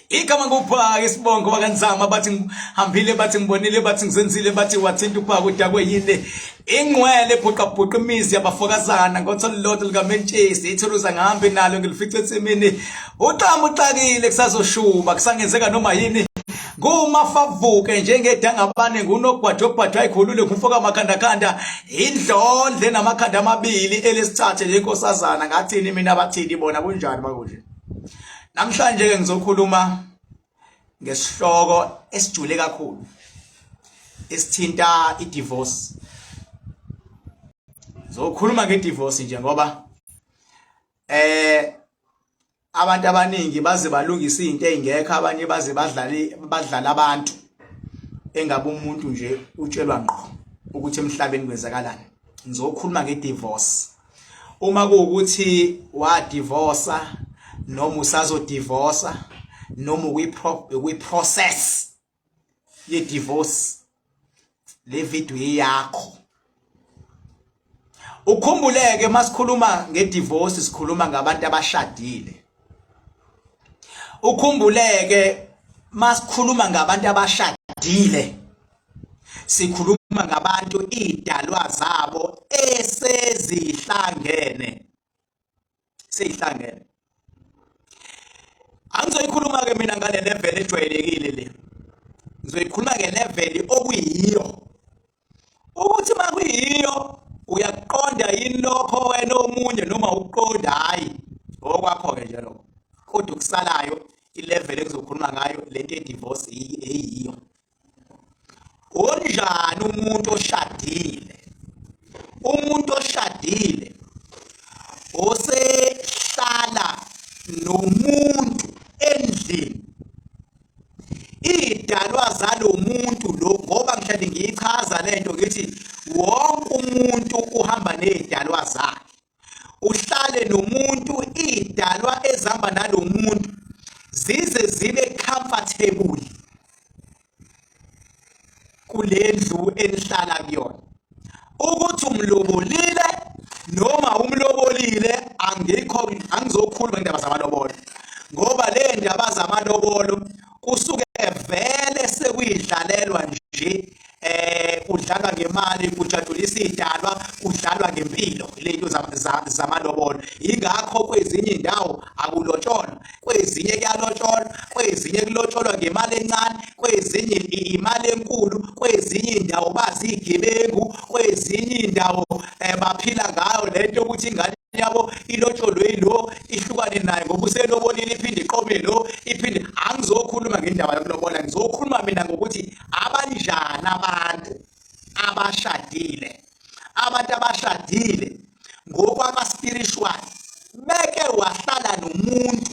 Igama nguphaka isibongo bakanzama bathi ngihambile bathi ngibonile bathi ngizenzile bathi wathinta uphaka udakwe yini ingqwele bhuqa bhuqa imizi yabafokazana ngotho lolodwa likamentshisi ithuluza ngihambe nalo ngilifice ensimini uxamu uxakile kusazoshuba kusangenzeka noma yini ngumafavuke njengedangabane ngunogwajogwajo ayikhulule ngumfoka makhandakhanda indlondle namakhanda amabili elesithathe lenkosazana ngathini mina bathini bona kunjani bakunje namhlanje ke ngizokhuluma ngesihloko esijule kakhulu esithinta i-divorce. Ngizokhuluma nge-divorce nje ngoba abantu abaningi baze balungisa izinto ezingekho, abanye baze badlale badlala abantu engabe umuntu nje utshelwa ngqo ukuthi emhlabeni kwenzakalani. Ngizokhuluma nge-divorce. Uma kuwukuthi wadivosa noma usazodivosa noma ukwi-process ye-divorce, le video eyakho. Ukhumbuleke masikhuluma nge-divorce sikhuluma ngabantu abashadile. Ukhumbuleke masikhuluma ngabantu abashadile sikhuluma ngabantu idalwa zabo esezihlangene, seyihlangene. Angizoyikhuluma ke mina ngale level ejwayelekile le, ngizoyikhuluma ke level okuyiyo ukuthi makuyiyo uyakuqonda yini lokho wena omunye noma ukuqonda, hayi okwakho ke nje lokho. Kodwa okusalayo ilevel engizokhuluma ngayo lento ye-divorce eyiyo. Unjani umuntu oshadile? Umuntu oshadile osehlala nomuntu endlini, idalwa zalomuntu lo, ngoba ngihlale ngiyichaza lento ngithi wonke umuntu uhamba nezidalwa zakhe. Uhlale nomuntu idalwa ezihamba nalomuntu zize zibe comfortable kulendlu enihlala kuyona. Ukuthi umlobolile noma umlobolile angikho, angizokhuluma indaba zamalobolo ngoba le ndaba zamalobolo kusuke vele sekuyidlalelwa nje, kudlalwa ngemali, kujatshulisa idalwa, kudlalwa ngempilo lento zamalobolo. Ingakho kwezinye indawo akulotsholwa, kwezinye kuyalotsholwa, kwezinye kulotsholwa ngemali encane, kwezinye imali enkulu, kwezinye indawo bazigebengu, kwezinye indawo baphila ngayo lento ukuthi ingane yabo ilotsholwe yilo ihlukane naye ngoba uselobolile iphinde iqome lo iphinde. Angizokhuluma ngendaba yokulobola, ngizokhuluma mina ngokuthi abanjani abantu abashadile. Abantu abashadile ngokwama-spiritual beke wahlala nomuntu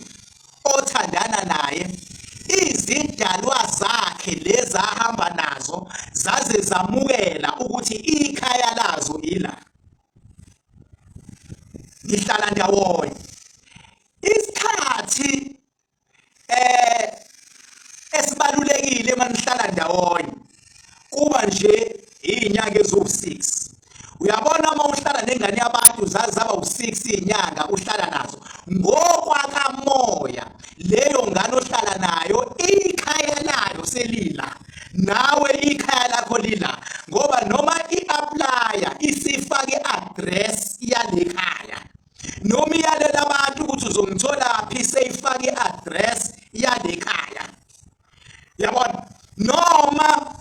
othandana naye, izidalwa zakhe lezi ahamba nazo zaze zamukela ukuthi ikhaya lazo ila ngihlala ndawonye. Isikhathi esibalulekile manihlala ndawonye kuba nje izinyanga eziwu-6. Uyabona uma uhlala nengane yabantu zaze zaba u-6 izinyanga uhlala nazo, ngokwakamoya leyo ngane ohlala nayo ikhaya layo selila nawe, ikhaya lakho lila, ngoba noma i-applya isifake address yale khaya noma iyalela abantu ukuthi uzongitholaphi, seyifake i-address yale khaya, yabona. Noma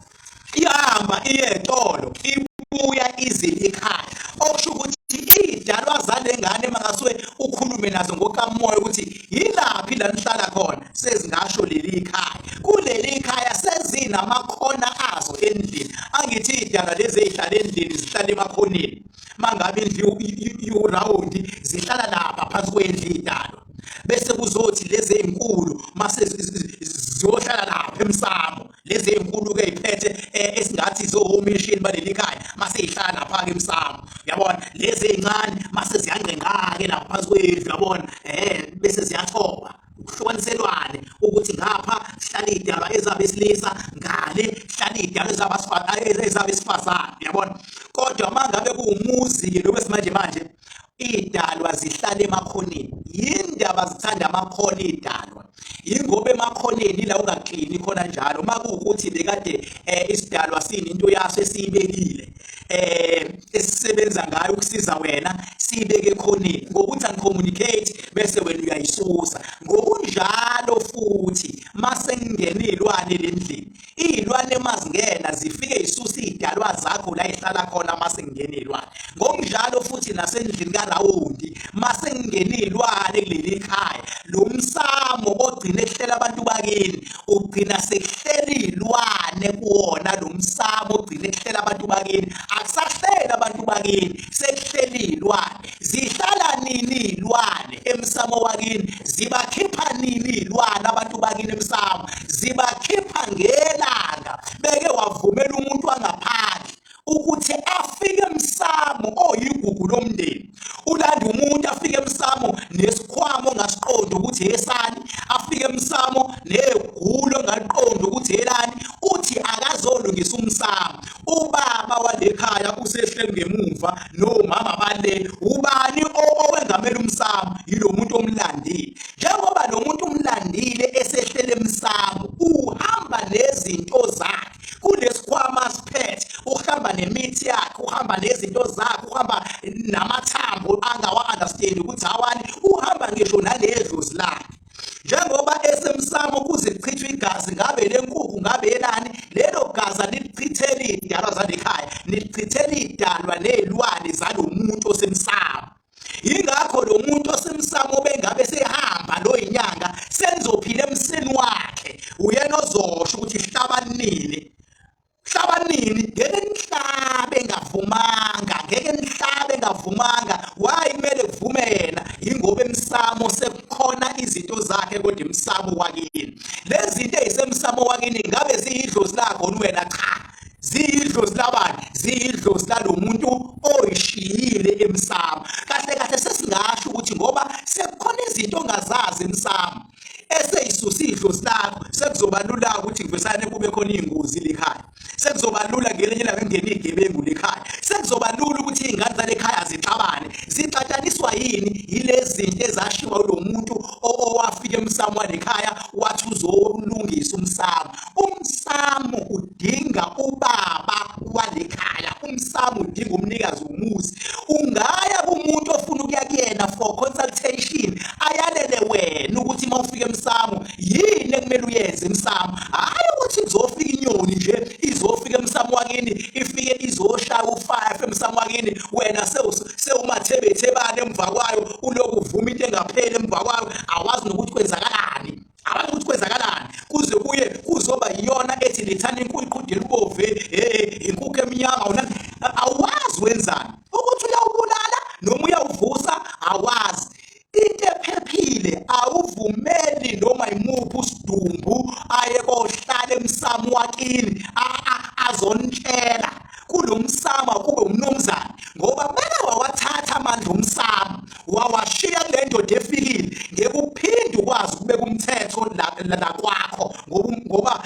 ihamba iye etolo ibuya ize ekhaya, okusho ukuthi idalwa zale ngane mangasuke ukhulume nazo ngokamoya ukuthi yilaphi la nihlala khona, sezingasho leli khaya. Kuleli khaya sezinamakhona azo endlini. Angithi idalwa lezi ezihlala endlini zihlala emakhoneni, mangabe indlu iwurawundi zihlala lapha phansi kwendlu idalwa, bese kuzothi lezi ezinkulu mase ziyohlala lapha emsamo. Lezi ezinkulu ke iphethe esingathi zohomishini baleli khaya mase ihlala lapha ke emsamo, yabona. Lezi ezincane mase ziyangqengqa ke lapha phansi kwendlu, yabona, bese ziyathoba kuhlukaniselwane ukuthi ngapha kuhlala idalwa ezabesilisa, ngale kuhlala idalwa ezabesifazane, yabona. Kodwa uma ngabe kuwumuzi-ke lo wesimanje manje Iy'dalwa zihlala emakhoneni. Yindaba zithanda amakhona iy'dalwa? Yingoba emakhoneni ila ungaklini khona njalo. Uma kuwukuthi bekade isidalwa sinento yaso esiyibekile esisebenza ngayo ukusiza wena siyibeke ekhoneni ngokuthi angicommunicate bese wena uyayisusa. Ngokunjalo futhi mase kungena iy'lwane le ndlini Iy'lwane mazingena zifike zisuse iy'dalwa zakho la y'hlala khona mase kungena iy'lwane. Ngokunjalo futhi nasendlini kaRawondi mase kungena iy'lwane kuleli khaya, lo msamo ogcine kuhlela abantu bakini ugcina sekuhlela iy'lwane kuwona lo msamo ogcine kuhlela abantu bakini. Akusahleli abantu bakini sekuhleli iy'lwane. Zihlala nini iy'lwane emsamo wakini? Zibakhipha nini iy'lwane abantu bakini emsamo? Zibakhipha ngelanga beke wavumela umuntu wangaphandle ukuthi afike emsamo oyigugu lomndeni. Ulanda umuntu afike emsamo nesikhwama ongasiqondi ukuthi esani, afike emsamo negulo ongaliqondi ukuthi elani, uthi akazolungisa umsamo. Ubaba walekhaya usehleli ngemumva nomama bale ubani owengamela umsamo yilo muntu omlandile njengoba lo muntu umlandile esehlele emsamo uhamba nezinto zakhe kulesikhwama siphethe uhamba nemithi yakhe uhamba nezinto zakhe uhamba namathambo angawa-understand ukuthi awani uhamba ngisho naledlozi lakhe Njengoba esemsamo kuze kuchithwe igazi ngabe lenkukhu ngabe elani lelo gazi anilichitheli idalwa zalekhaya nilichitheli idalwa nezilwane zalomuntu osemsamo yingakho lo muntu osemsamo bengabe sehamba lo inyanga senizophila emseni wakhe uyena ozosho ukuthi hlaba nini Hlaba nini? Ngeke nihlabe ngavumanga, ngeke nihlabe ngavumanga. Why kumele kuvume yena? Yingoba emsamo sekukhona izinto zakhe kodwa emsamo wakini. Lezi zinto ezisemsamo wakini ngabe ziyidlozi lakho wena? Cha. Ziyidlozi labani? Ziyidlozi lalomuntu oyishiyile emsamo. Kahle kahle sesingasho ukuthi ngoba sekukhona izinto ongazazi emsamo. Eseyisusa idlozi lakho sekuzoba lula ukuthi kuvesane kube khona iy'ngozi lekhaya sekuzoba lula ngelinye ilanga kungene iy'gebengu lekhaya sekuzoba lula ukuthi iy'ngane zale khaya zixabane zixatshaniswa yini yilezi zinto ezashiwa kulo muntu owafika emsamo walekhaya wathi uzolungisa umsamo umsamo udinga ubaba walekhaya umsamo udinga umnikazi womuzi ungaya kumuntu ofuna ukuya kuyena for consultation ayalele wena ukuthi uma ufika emsamo yini ekumele uyenze emsamo hhayi ukuthi kuzofika inyoni nje izofika emsamo wakini ifike izoshaya u-five emsamo wakini wena sewumathebethebane emva kwayo uloku uvuma into engapheli emva kwayo awazi nokuthi kwenzakalani awazi ukuthi kwenzakalani kuze kuye kuzoba yiyona ethi lethani inkukhu iqhude elibomvu hey inkukhu emnyama wona awazi wenzani ukuthi uyawubulala noma uyawuvusa awazi into ephephile awuvumeli noma imuphi usidumbu aye kohlala emsamo wakini azonitshela kulomsamo kube umnumzane ngoba beke wawathatha amandla omsamo wawashiya kule ndoda efikile ngeke uphinde ukwazi ukubeka umthetho la kwakho ngoba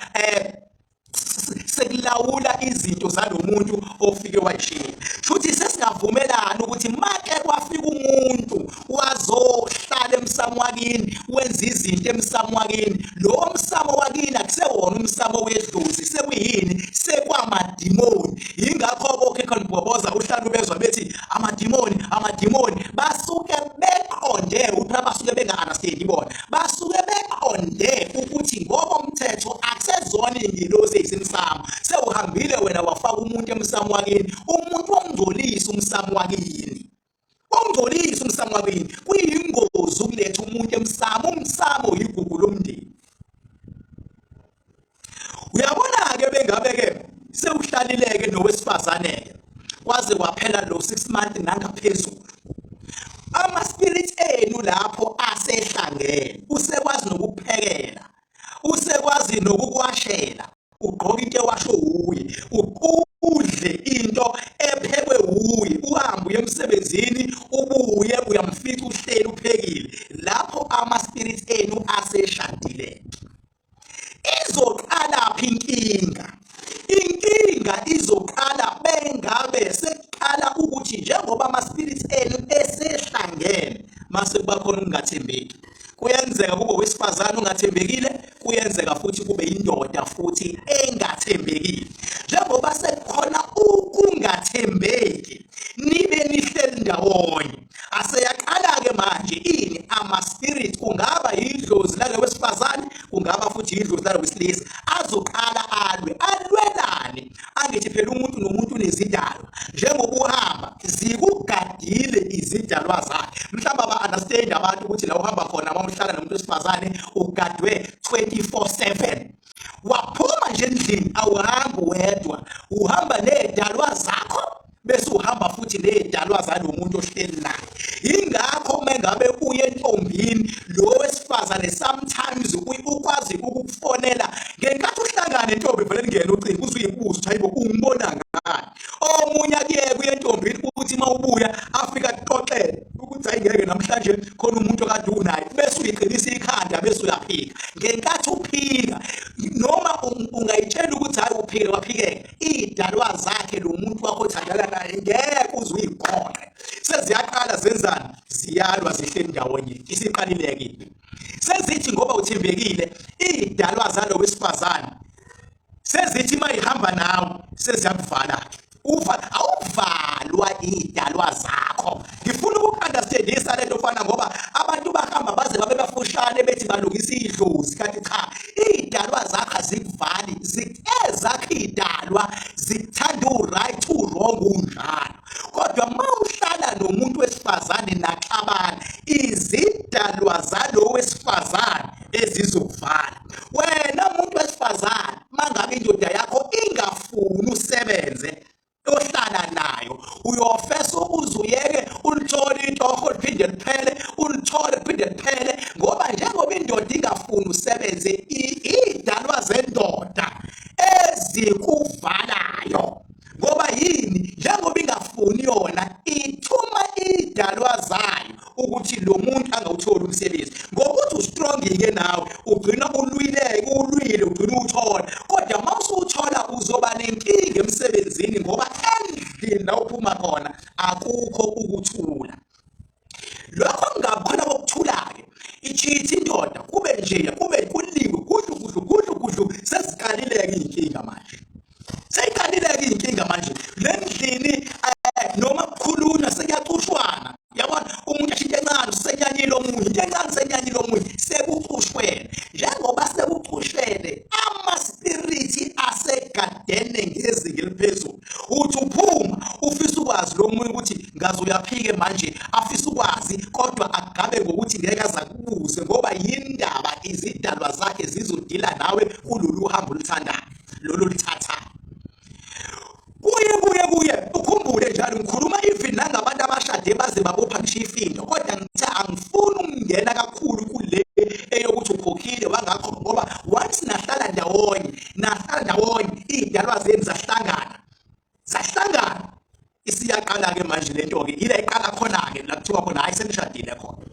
sekulawula izinto zalomuntu ofike wayishiya futhi sesingavumelana ukuthi make kwafika umuntu wazohlala emsamo wakini wenza izinto emsamo wakini lo msamo wakini akusewona umsamo wedlozi sekuyini sekwamadimoni yingakho kokhekho libhoboza uhlala ubezwa bethi amadimoni amadimoni basuke beqonde ukuthi basuke benga-understandi bona basuke beqonde ukuthi ngokomthetho akusezona iy'ngilosi ey'semsamo sewuhambile wena wafaka umuntu emsamo wakini umuntu ongcolisa umsamo wakini ongcolisa umsamo wakini kuyingozi ukuletha umuntu emsamo umsamo yigugu lomndeni uyabona-ke bengabe-ke sewuhlalileke nowesifazane-ke kwaze kwaphela lo 6 month nangaphezulu ama-spirit enu lapho asehlangene usekwazi nokuphekela usekwazi nokukwashela ugqoka into ewasho wuye udle into ephekwe wuye uhambe uye emsebenzini ubuye uyamfica uhleli uphekile lapho ama-spirit enu aseshadile Izoqala phi inkinga? Inkinga izoqala bengabe sekuqala ukuthi njengoba ama-spirits enu esehlangene Mase kuba khona ukungathembeki. Kuyenzeka kube owesifazane ongathembekile, kuyenzeka futhi kube indoda futhi engathembekile. Njengoba sekukhona ukungathembeki, nibe nihleli ndawonye. Aseyaqala-ke manje ini ama-spirit, kungaba yidlozi lalo wesifazane, kungaba futhi yidlozi lalo wesilisa, azoqala alwe. Alwelane? Angithi phela umuntu nomuntu unezidalwa, njengoba uhamba zikugadile izidalwa zakhe. Mhlawumbe aba-understand abantu ukuthi la uhamba khona uma uhlala nomuntu wesifazane ugadwe 24/7. Waphuma nje endlini, awuhambi wedwa, uhamba nezidalwa zakho, bese uhamba futhi nezidalwa zalomuntu ohleli naye. Ingakho uma ngabe uye entombini, lo wesifazane sometimes ukwazi ukukufonela ngenkathi uhlangana nentombi, vele lingene ucingo uze uyibuze ukuthi hayibo, ungibona ngani. Omunye akuyeke uye entombini, uthi uma ubuya afika akuxoxele ukuthi hayi ngeke, namhlanje khona umuntu okade unaye, bese uyiqinisa ikhanda, bese uyaphika. Ngenkathi uphika, noma ungayitshela ukuthi hayi uphike waphikeka, iy'dalwa zakhe lo muntu wakho othandana naye ngeke uze uyigonqe, seziyaqala zenzani, ziyalwa, zihleli ndawonye. Isiqalile-ke, sezithi ngoba uthembekile, iy'dalwa zalo wesifazane sezithi uma ihamba nawe seziyakuvala-ke. Uva awuvalwa iy'dalwa zakho. Ngifuna uku-understandisa lento fana, ngoba abantu bahamba baze babe bafushane bethi balungisa idlozi, kanti cha, iy'dalwa zakho azikuvali, ezakho iy'dalwa zikuthanda u-right u-wrong unjalo. Kodwa uma uhlala nomuntu wesifazane naxabana, izidalwa zalo wesifazane ezizokuvala wena muntu wesifazane. Mangabe indoda yakho ingafuni usebenze ohlala nayo, uyofesa uze uyeke, ulithole itoho liphinde liphele, ulithole liphinde liphele, ngoba njengoba indoda ingafuni usebenze, iy'dalwa zendoda ezikuvalayo. Ngoba yini? Njengoba ingafuni yona, ithuma idalwa zayo ukuthi lo muntu angawutholi umsebenzi. Ngokuthi ustrong-ke nawe, ugcina ulwile, ulwile, ugcina uwuthola. Kodwa uma usuwuthola uzoba nenkinga emsebenzini, ngoba endlini la uphuma khona akukho ukuthula. Lokho kungakhona kokuthula-ke, ichithi indoda, kube njeya, kube kuliwe, gudlu gudlu gudlu gudlu. Seziqalile-ke iy'nkinga manje, seyiqalile-ke iy'nkinga manje le ndlini. Noma kukhulunywa sekuyacushwana, yabona, umuntu asho into encane usenyanyile omunye, into encane usenyanyile omunye, sekucushwene. Njengoba sekucushwene, amaspirithi asegadene ngezinga eliphezulu. Uthi uphuma ufisa ukwazi lo munye ukuthi ngaze uyaphike manje, afisa ukwazi, kodwa agabe ngokuthi ngeke aze akubuze, ngoba yindaba izidalwa zakhe zizodila nawe kulolu hambo oluthandayo, lolu oluthathayo. Kuye kuye kuye ukhumbule njalo, ngikhuluma even nangabantu abashade baze babopha ngisho ifindo, kodwa ngithe angifuni ukungena kakhulu kule eyokuthi ukhokhile wangakho, ngoba once nahlala ndawonye, nahlala ndawonye, iy'dalwa zenu zahlangana, zahlangana, isiyaqala-ke manje lento-ke, ila iqala khona-ke la kuthiwa khona hhayi senishadile khona.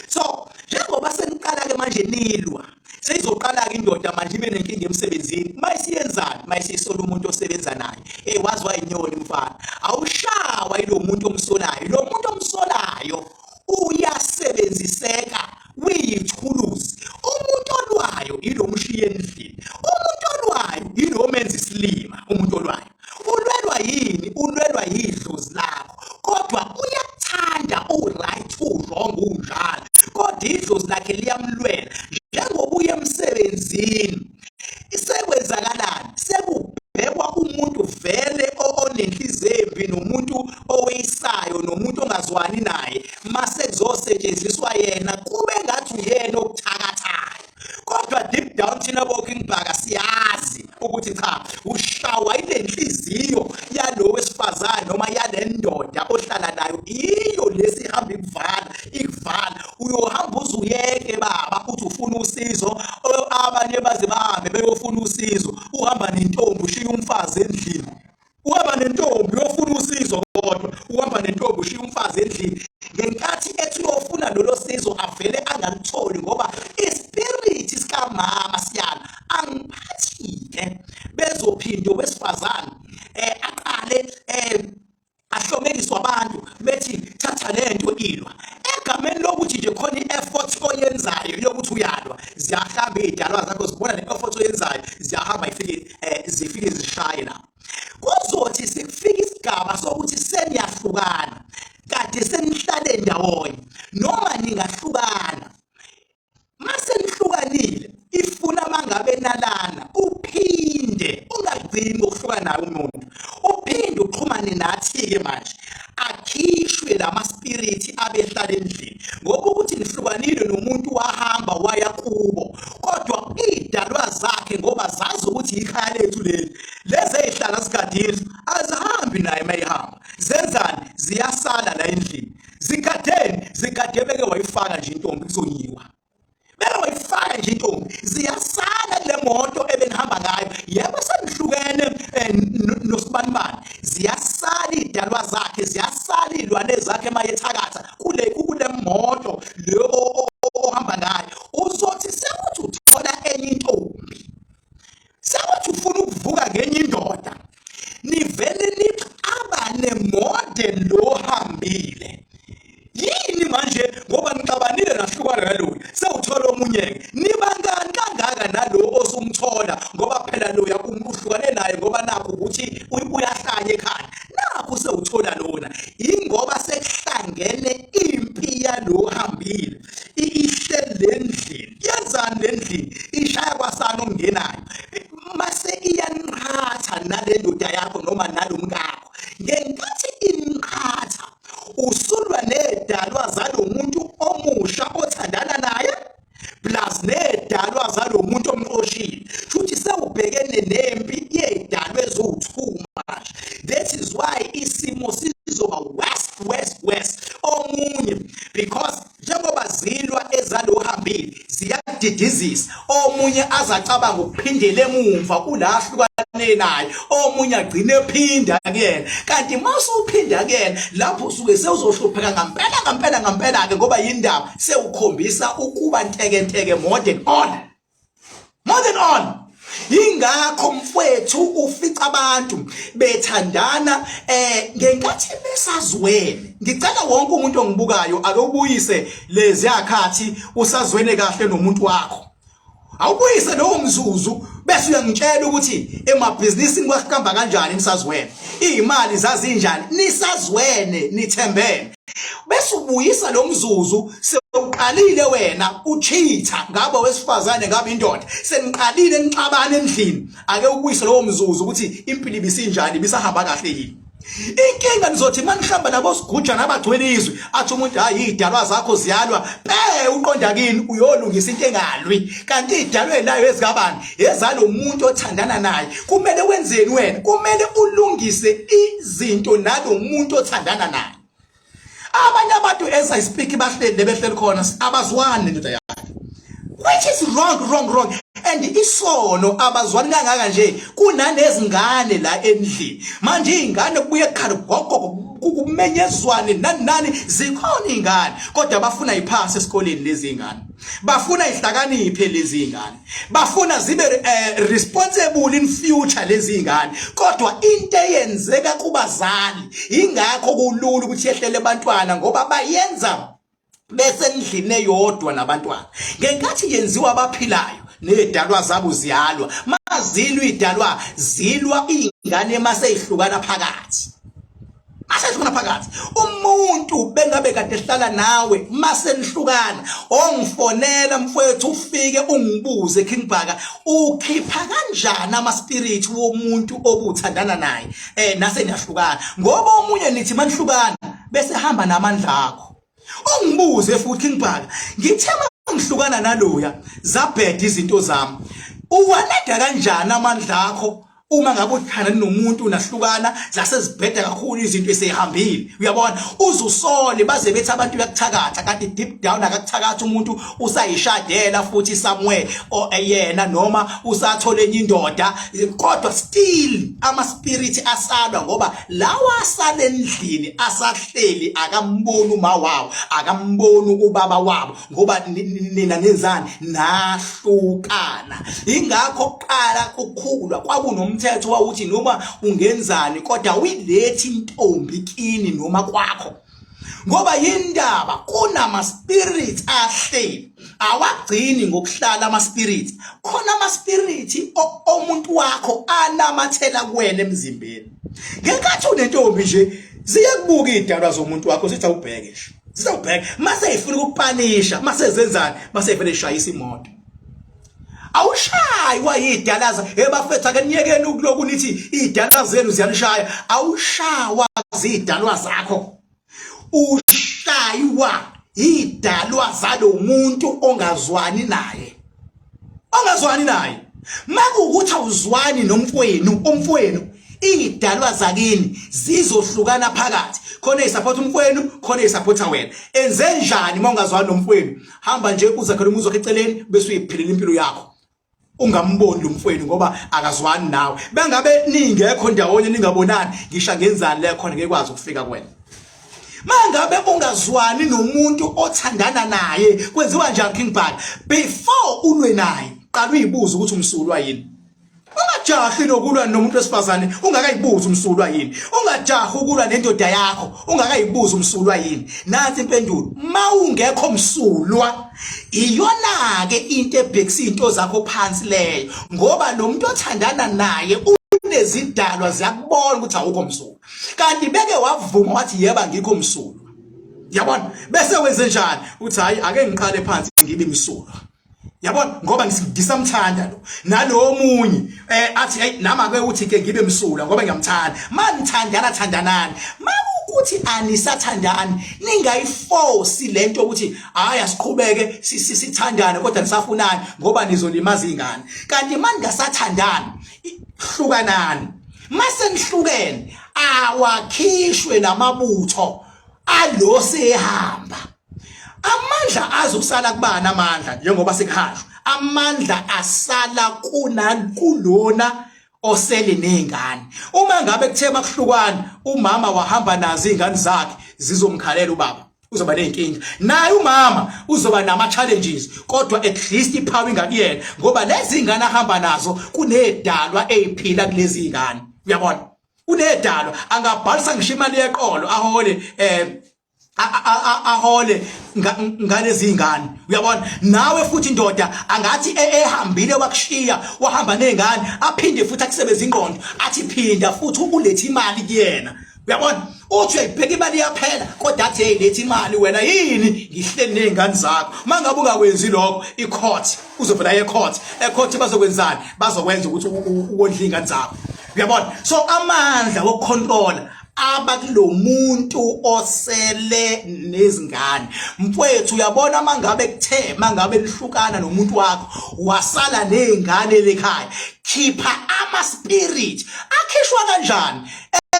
So njengoba seniqala-ke manje nilwa, seyizoqala-ke indoda manje ibe nenkinga emsebenzini. Mayisiyenzani? Mayisisola umuntu osebenza naye. Hey, wazi wayinyoni mfana, awushawa yilo muntu omsolayo. Lo muntu omsolayo uyasebenziseka, uyithuluzi. Umuntu olwayo yilo mshiye endlini, umuntu olwayo yilo menza isilima. Umuntu olwayo ulwelwa yini? Ulwelwa yidlozi lakho, kodwa uyakuthanda u-right u-wrong unjalo, kodwa idlozi lakhe liyamlwela. Njengoba uye emsebenzini, sekwenzakalani? Sekubhekwa umuntu vele onenhliziyo embi, nomuntu oweyisayo, nomuntu ongazwani naye, mase kuzosetshenziswa yena, kube ngathi uyena okuthakathayo. Kodwa deep down thina boKing Bhaka siyazi ukuthi cha, ushawa ile nhliziyo yalo wesifazane noma yale ndoda ohlala nayo, iyo lesi ihamba ikuvala, ikuvala. Uyohamba uze uyeke baba, uthi ufuna usizo. Abanye baze bahambe beyofuna usizo, uhamba nentombi ushiya umfazi endlini. Uhamba nentombi uyofuna usizo, kodwa uhamba nentombi ushiya umfazi endlini. Ngenkathi ethi uyofuna lolo sizo, avele angalutholi, ngoba ispirit sikamama siyala. Angiphathi-ke, bezophinde owesifazane aqale ahlomekiswa abantu bethi thatha lento, ilwa egameni. naye umuntu. Uphinde uxhumane nathi-ke manje akhishwe lama spirit abehlala endlini ngoba ukuthi nihlukanile nomuntu wahamba waya kubo kodwa idalwa zakhe ngoba zazi ukuthi ikhaya lethu leli lezi ezihlala zigadile azihambi naye mayihamba zenzani ziyasala la endlini zigadeni zigade beke wayifaka nje intombi kuzonyiwa beke wayifaka nje intombi ziyasala le moto ebenihamba ngayo yebo senihlukene eh, nosibanibani ziyasala idalwa zakhe ziyasala izilwane zakhe mayethakatha kule kule moto le ohamba ngayo uzothi sekuthi uthola enye intombi sekuthi ufuna ukuvuka ngenye indoda nivele nixabane more than lo hambile yini manje ngoba nixabanile nahlukana naloya sewuthola omunye-ke nibangani kangaka nalo osumthola ngoba phela loya uhlukane naye ngoba nakho ukuthi uyahlanya ekhanda nakho sewuthola lona ingoba sekuhlangene impi yalo hambile ihle lendlini yenzani lendlini ishaya kwasana ongenayo mase iyanqhatha nale ndoda yakho noma nalomkakho ngenkathi inqhatha usulwa nedalwa zalomuntu omusha othandana naye plus nedalwa zalomuntu omxoshile futhi sewubhekene nempi yedalwa eziwu-2 manje that is why isimo sizoba west west west omunye because njengoba zilwa ezalohambile ziyadidizisa omunye azacabanga ukuphindela emumva kula ahlukane naye omunye agcine ephinda kuyena kanti mase uphinda kuyena lapho usuke sewuzohlupheka ngampela ngampela ngampela ke ngoba yindaba sewukhombisa ukuba ntekenteke more than all more than all ingakho mfwethu ufica abantu bethandana eh ngenkathi besazwene ngicela wonke umuntu ongibukayo ake ubuyise lezi yakhathi usazwene kahle nomuntu wakho awubuyise lowo mzuzu bese uyangitshela ukuthi emabhizinisini kwahamba kanjani nisazwene izimali zazinjani nisazwene nithembene bese ubuyisa lo mzuzu sewuqalile wena uchitha ngabe wesifazane ngabe indoda seniqalile nixabana endlini ake ubuyise lowo mzuzu ukuthi impilo ibisinjani ibisahamba kahle yini inkinga nizothi manihamba nabo siguja nabagcwele izwe athi umuntu hayi idalwa zakho ziyalwa pe uqonda kini uyolungisa into engalwi kanti idalwe layo ezikabani ezalomuntu othandana naye kumele wenzeni wena kumele ulungise izinto nalomuntu othandana naye abanye abantu as i speak bahleli behleli khona abazwani nendoda yakhe which is wrong wrong wrong and isono abazwani kangaka nje kunanezingane la endlini manje izingane kubuye kukhala gogo kumenyezwane nani nani zikhona izingane kodwa bafuna iphasi esikoleni lezi izingane bafuna ihlakaniphe lezi izingane bafuna zibe eh, responsible in future lezi ingane kodwa into eyenzeka kubazali ingakho kulula ukuthi yehlele abantwana ngoba bayenza besendlini eyodwa nabantwana ngenkathi yenziwa abaphilayo nezidalwa zabo ziyalwa mazilwa idalwa zilwa ingane maseyihlukana phakathi masehlukana phakathi umuntu bengabe kade ehlala nawe masenihlukana ongifonela mfowethu ufike ungibuze King Bhaka ukhipha kanjani ama spirit womuntu obuthandana naye eh nase niyahlukana ngoba omunye nithi manihlukana bese hamba namandla akho ungibuze futhi King Bhaka ngithe mangihlukana naloya zabheda izinto zami uwaleda kanjani amandla akho uma ngabe uthandana nomuntu nahlukana zasezibheda kakhulu izinto esehambile uyabona uzusole baze bethi abantu uyakuthakatha kanti deep down akakuthakatha umuntu usayishadela futhi somewhere or yena noma usathole enye indoda kodwa still ama spirit asalwa ngoba lawa asale endlini asahleli akamboni uma wawo akamboni ubaba wabo ngoba nina nenzani nahlukana ingakho kuqala kukhulwa kwakunomthetho wawuthi noma ungenzani kodwa uyilethi intombi kini noma kwakho ngoba yindaba kunama spirits ahleli awagcini ngokuhlala ama spirits khona ama spirits omuntu wakho anamathela kuwena emzimbeni ngenkathi unentombi nje ziyekubuka idalwa zomuntu wakho sithi awubheke nje sizawubheka mase ifuna ukukupanisha mase zenzani mase ivele ishayisa imoto Awushaywa idalaza ebafethu, ake niyekeni ukuloku nithi idala zenu ziyanishaya. Awushawa zidalwa zakho, ushaywa idalwa zalomuntu ongazwani naye, ongazwani naye. Makuwukuthi awuzwani nomfwenu, umfwenu, idalwa zakini zizohlukana phakathi, khona isupport umfwenu, khona isupport wena. Enze njani uma ungazwani nomfwenu? Hamba nje uzakhele umuzi wakhe eceleni, bese uyiphilela impilo yakho, ungamboni lo mfwenu ngoba akazwani nawe. Bengabe ningekho ndawonye, ningabonani, ngisha ngenzani le khona ngekwazi ukufika kuwena. Mangabe ungazwani nomuntu othandana naye, kwenziwa njani, King Bhaka? Before ulwe naye, qala uyibuze ukuthi umsulwa yini. Ungajahi nokulwa nomuntu wesifazane ungakayibuzi umsulwa yini. Ungajahi ukulwa nendoda yakho ungakayibuzi umsulwa yini. Nansi impendulo: mawungekho msulwa, iyona ke into ebhekisa izinto zakho phansi leyo, ngoba lo muntu othandana naye unezidalwa, ziyakubona ukuthi awukho msulwa. Kanti beke wavuma wathi, "Yeba, ngikho msulwa," yabona, bese wenze njani? Uthi, "Hayi, ake ngiqale phansi ngibe msulwa," yabona, ngoba ngisamthanda lo. Nalowo munye athi, "Hey, nama ke uthi ke ngibe msulwa ngoba ngiyamthanda." Manithandana, thandanani. Makukuthi anisathandani, ningayiforce lento ukuthi, "Hayi, asiqhubeke sithandane," kodwa nisafunani, ngoba nizolimaza izingane. Kanti maningasathandani, hlukanani. Mase nihlukene, awakhishwe lamabutho alo sehamba. Amandla azosala kubani? Amandla, njengoba sekuhanjwa, amandla asala kuna kulona osele nezingane. Uma ngabe kuthe makuhlukwana, umama wahamba nazo izingane zakhe, zizomkhalela ubaba, uzoba nezinkinga naye umama, uzoba nama challenges, kodwa at least ipower ingakuyena, ngoba lezi ingane ahamba nazo kunedalwa eziphila kulezi ingane, uyabona, unedalwa. Angabhalisa ngisho imali yeqolo, ahole ahole ngalezi ingane, uyabona. Nawe futhi indoda, angathi ehambile wakushiya wahamba nezingane, aphinde futhi akusebenza ingqondo, athi phinda futhi ulethe imali kuyena, uyabona. Uthi uyayibheka imali, iyaphela, kodwa athi, "Hey, letha imali wena, yini ngihleli nezingane zakho?" Mangabe ungakwenzi lokho, icourt, uzovela ecourt. Ecourt bazokwenzani? Bazokwenza ukuthi uwondle ingane zakho, uyabona. So amandla wokucontrola aba kulomuntu osele nezingane, mfowethu, uyabona. Mangabe kuthe mangabe lihlukana nomuntu wakho, wasala nezingane lekhaya, khipha ama spirit. Akhishwa kanjani?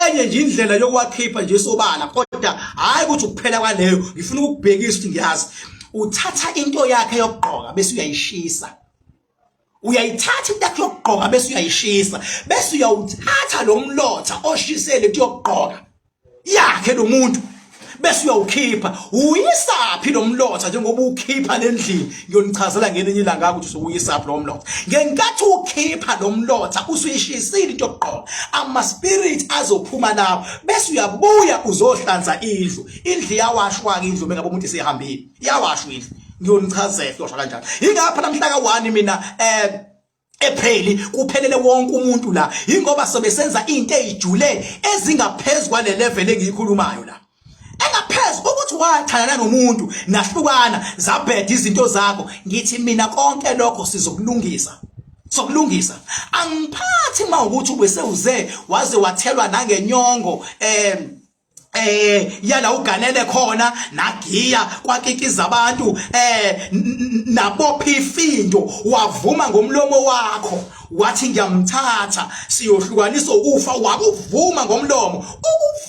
Enye nje indlela yokuwakhipha nje sobala, kodwa hayi ukuthi ukuphela kwaleyo, ngifuna ukukubhekisa ukuthi ngiyazi. Uthatha into yakhe yokugqoka bese uyayishisa. Uyayithatha into yakhe yokugqoka bese uyayishisa, bese uyawuthatha lo mlotha oshisele into yokugqoka yakhe lo muntu, bese uyawukhipha. Uyisaphi lo mlotha njengoba ukhipha lendlini? Ngiyonichazela ngelinye ilanga ukuthi usukuyisaphi lo mlotha. Ngenkathi ukhipha lo mlotha, usuyishisile into yokugqoka, ama spirit azophuma lapho, bese uyabuya uzohlanza indlu. Indlu iyawashwa ke indlu mengabe umuntu esehambile, iyawashwa indlu. Ngiyonichazela iyosha kanjani. Ingapha namhla ka1 mina April kuphelele wonke umuntu la, ingoba sobe senza into ezijule ezingaphezulu kwale level engiyikhulumayo la, engaphezulu ukuthi wathandana nomuntu, nahlukana, zabheda izinto zakho. Ngithi mina konke lokho sizokulungisa, sokulungisa. Angiphathi mawukuthi ubese uze waze wathelwa nangenyongo yala uganele khona, nagiya kwakikiza abantu, nabopha ifindo, wavuma ngomlomo wakho wathi, "Ngiyamthatha, siyohlukanisa ukufa." Wakuvuma ngomlomo.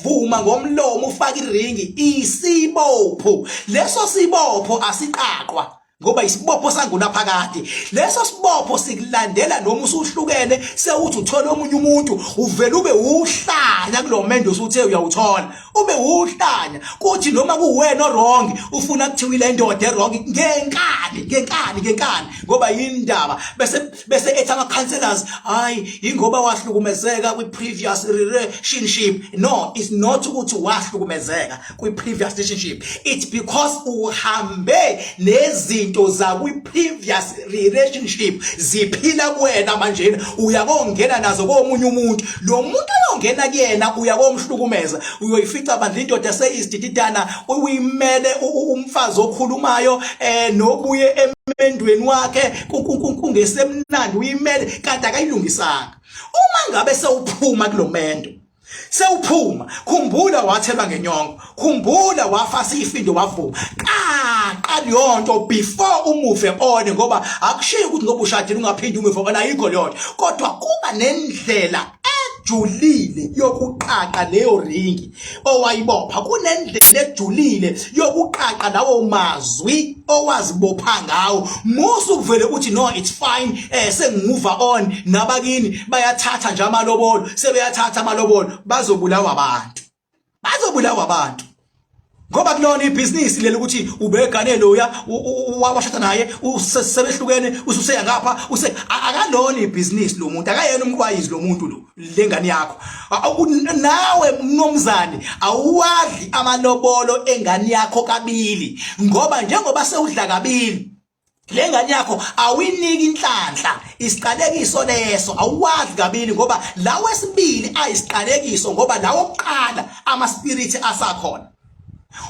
Ukuvuma ngomlomo ufaka iringi, isibopho leso. Sibopho asiqaqwa, ngoba isibopho sangunaphakade leso sibopho, sikulandela noma usuhlukene, sewuthi uthola omunye umuntu, uvela ube uhlanya kulomendo usuthe uyawuthola, ube uhlanya. Kuthi noma kuwena wrong, ufuna kuthiwa ile ndoda wrong ngenkani, ngenkani, ngenkani, ngoba yindaba bese ethi ama counselors, "Hayi, ingoba wahlukumezeka kwi previous relationship." No, it's not ukuthi wahlukumezeka kwi previous relationship, it's because uhambe nezinto zakwi previous relationship ziphila kuwena manje, uyakongena nazo komunye umuntu. Lo muntu oyongena kuyena uyakomhlukumeza. Uyoyifica bandla indoda seyizidididana, uyimele umfazi okhulumayo nobuye. emendweni wakhe kungesemnandi uyimele kanti akayilungisanga. Uma ngabe sewuphuma kulomendo sewuphuma khumbula wathelwa ngenyongo khumbula wafasa ifindo wavuma qaqa leyonto before umuve on ngoba akushiyi ukuthi ngoba ushadile ungaphinde umuve on ayikho leyonto kodwa kuba nendlela ejulile yokuqaqa leyo ringi owayibopha kunendlela ejulile yokuqaqa lawo mazwi owazibopha ngawo musu kuvele uthi no it's fine eh sengimuva on nabakini bayathatha nje amalobolo sebeyathatha amalobolo bazobulawa abantu bazobulawa abantu ngoba kulona ibhizinisi leli ukuthi ubegane loya washada naye sebehlukene ususeya ngapha use akalona ibhizinisi lo muntu akayena umqwayizi lo muntu lo lengane yakho nawe mnumzane awuwadli amalobolo engane yakho kabili ngoba njengoba sewudla kabili le ngane yakho awuyiniki inhlanhla isiqalekiso leso awuwazi kabili ngoba lawo esibili ayisiqalekiso ngoba lawo okuqala ama spirit asakhona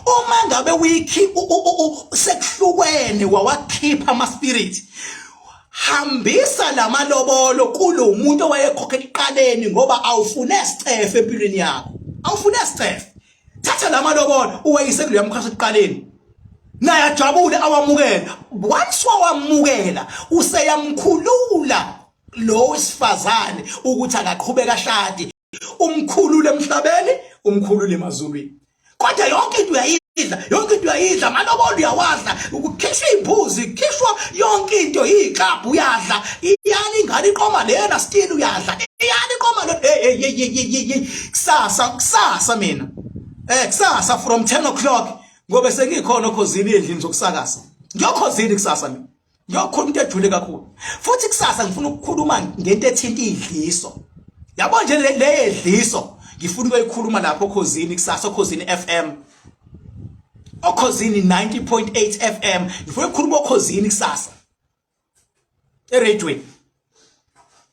uma ngabe wikhi sekuhlukene wawakhipha ama spirit hambisa lamalobolo kulo muntu owayekhokha ekuqaleni ngoba awufune sicefe empilweni yakho awufune sicefe thatha lamalobolo uwayise kuleya mkhasi ekuqaleni naye ajabule awamukela once wawamukela useyamkhulula lo wesifazane ukuthi akaqhubeka ashade umkhulule emhlabeni umkhulule emazulwini kodwa yonke into uyayidla yonke into uyayidla amalobolo uyawadla ukukhishwa imbuzi kukhishwa yonke into iklabhu uyadla iyani ingane iqoma lena still uyadla iyani iqoma le hey hey hey hey kusasa kusasa mina eh kusasa from 10 o'clock ngoba sengikhona okhozini endlini zokusakaza ngiyokhozini kusasa mina ngiyokhuluma into ejule kakhulu futhi kusasa ngifuna ukukhuluma ngento ethinta idliso yabo nje le yedliso ngifuna ukuyikhuluma lapho okhozini kusasa okhozini FM okhozini 90.8 FM ngifuna ukukhuluma okhozini kusasa eradweni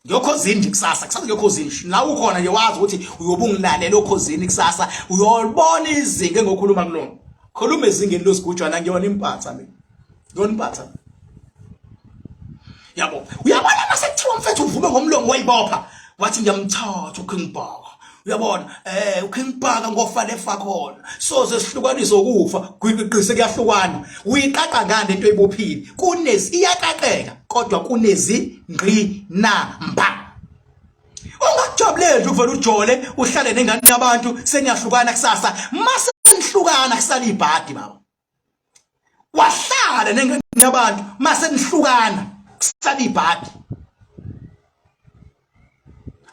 ngiyokhozini nje kusasa kusasa ngiyokhozini la ukhona nje wazi ukuthi uyobe ungilalela okhozini kusasa uyolibona izinga engokhuluma kulona khuluma ezingeni losigujwana ngiyona impatha mina ngiyona impatha yabo uyabona mase kuthiwa mfethu uvume ngomlomo wayibopha wathi ngiyamthatha uKing Bhaka uyabona eh uKing Bhaka ngofa lefa khona soze sihlukaniswe ukufa gwiqiqise kuyahlukana uyiqaqa ngani into eyibophile kunezi iyaqaqeka kodwa kunezi ngqinamba ungakujabuleli ukuvela ujole uhlale nengane yabantu seniyahlukana kusasa mase nihlukana kusala ibhadi baba wahlala nengane yabantu mase nihlukana kusala ibhadi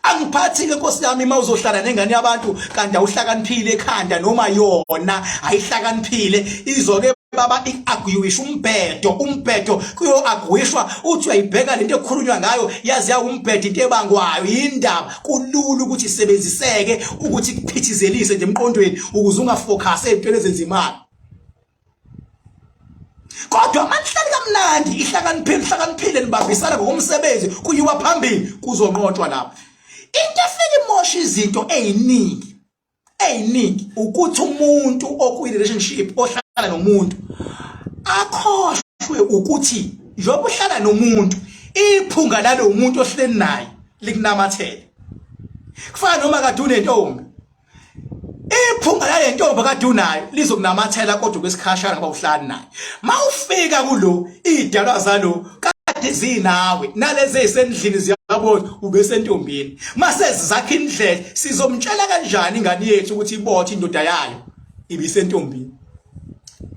angiphathi ke nkosi yami uma uzohlala nengane yabantu kanti awuhlakaniphile ekhanda noma yona ayihlakaniphile izoke baba i-arguisha umbhedo umbhedo kuyo-arguishwa uthi uyayibheka lento ekukhulunywa ngayo yazi yawumbhedo into ebangwayo yindaba kulula ukuthi isebenziseke ukuthi kuphithizelise nje emqondweni ukuze ungafocus ey'ntweni ezenza imali kodwa manihlali kamnandi ihlakaniphile ihlakaniphile nibambisana ngokomsebenzi kuyiwa phambili kuzonqotshwa lapho into efika imosha izinto eziningi eziningi ukuthi umuntu okwi relationship ohlala nomuntu akhohlwe ukuthi njengoba uhlala nomuntu iphunga lalo muntu ohleli naye likunamathele kufana noma kade unentombi iphunga lale ntombi kade unayo lizokunamathela kodwa kwesikhashana ngoba uhlali naye mawufika kulo idalwa zalo kade zinawe nalezi ezisendlini ziyabona ubesentombini mase zizakha indlela sizomtshela kanjani ingane yethu ukuthi ibothe indoda yayo ibisentombini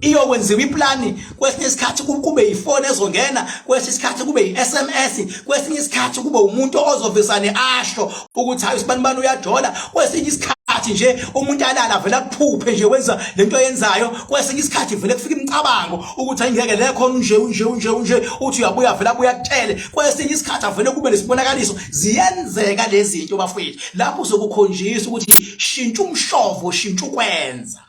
iyokwenziwa iplani kwesinye isikhathi kube ifoni ezongena kwesinye isikhathi kube i-SMS kwesinye isikhathi kube umuntu ozovesane asho ukuthi hayi usibanibani uyajola kwesinye isikhathi nje umuntu alala vele akuphuphe nje wenza lento ayenzayo kwesinye isikhathi vele kufika imicabango ukuthi ayingeke le khona unje unje unje unje uthi uyabuya vele abuya akutshele kwesinye isikhathi avele kube nesibonakaliso ziyenzeka lezi zinto bafowethu lapho uzokukhonjiswa ukuthi shintsha umshovo shintsha ukwenza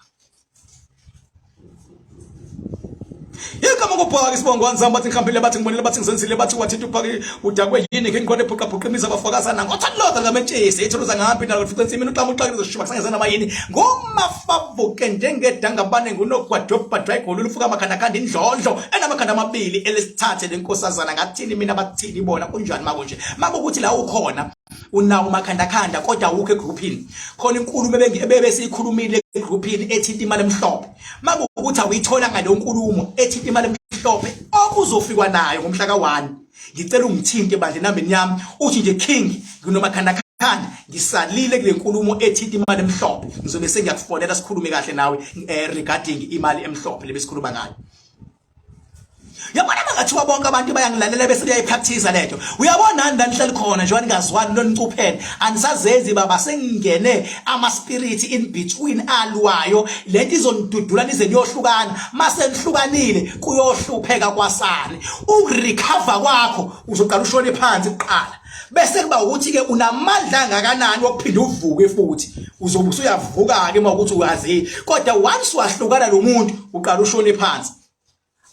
Yikho Igama kubhaka isibongo wanzama bathi ngihambile bathi ngibonile bathi ngizenzile bathi wathinta uphaki udakwe yini ngeke ngikhona ephuqa phuqa imizi abafakazana ngothanda ngametshisi ithuluza ngahambi nalo futhi ensimini uxama uxakile zoshuba kusangeza nama yini ngomafavuke njengedangabane ngunogwadobhadwa igolo lufuka amakhanda khanda indlondlo enamakhanda amabili elesithathe lenkosazana ngathini mina bathini bona kunjani makunje makukuthi la ukhona unawo umakhandakhanda kodwa awukho egroupini khona inkulumo ebesiyikhulumile egroupini ethinta imali emhlophe makuwukuthi awuyitholanga leyo nkulumo ethinta imali emhlophe okuzofikwa nayo ngomhla ka-1 ngicela ungithinte bandla enambeni yami uthi nje king nginomakhandakhanda ngisalile kule nkulumo ethinta imali emhlophe ngizobe sengiyakufonela sikhulume kahle nawe eh, regarding imali emhlophe lebesikhuluma ngayo. Uyabona bangathiwa bonke abantu bayangilalela bese beyayipractice lento. Uyabona nani la nihleli khona njengoba ningazwani nonicuphene. Anisazenzi baba sengingene ama spirit in between alwayo. Lento izonidudula nize niyohlukana. Mase nihlukanile kuyohlupheka kwasani. Ukurecover kwakho uzoqala ushone phansi kuqala. Bese kuba ukuthi ke unamandla angakanani wokuphinda uvuke futhi. Uzobe usuyavuka ke uma ukuthi uyazi. Kodwa once wahlukana lo muntu uqala ushone phansi.